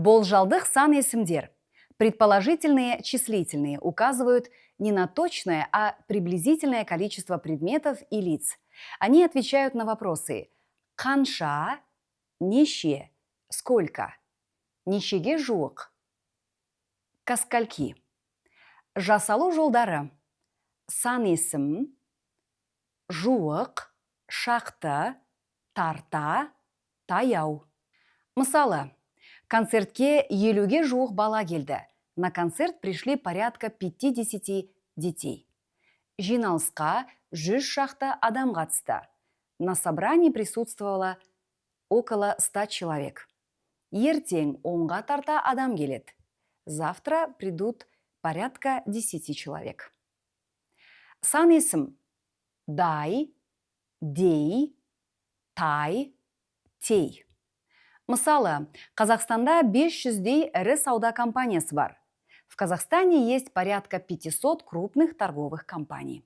Болжалдық сан есімдер. Предположительные числительные указывают не на точное, а приблизительное количество предметов и лиц. Они отвечают на вопросы «қанша», «неше», «сколько», «нешеге жуық», «ко скольки». Жасалу жолдары: сан есім, жуық, шақты, тарта, таяу. Мысалы, концертке 50-ге жуық бала келді. На концерт пришли порядка 50 детей. Жиналысқа 100 шақты адам қатысты. На собрании присутствовало около 100 человек. Ертең 10-ға тарта адам келеді. Завтра придут порядка 10 человек. Сан есім: дай, дей, тай, тей. Мысалы, Қазақстанда 500-дей ірі сауда компаниясы бар. В Казахстане есть порядка 500 крупных торговых компаний.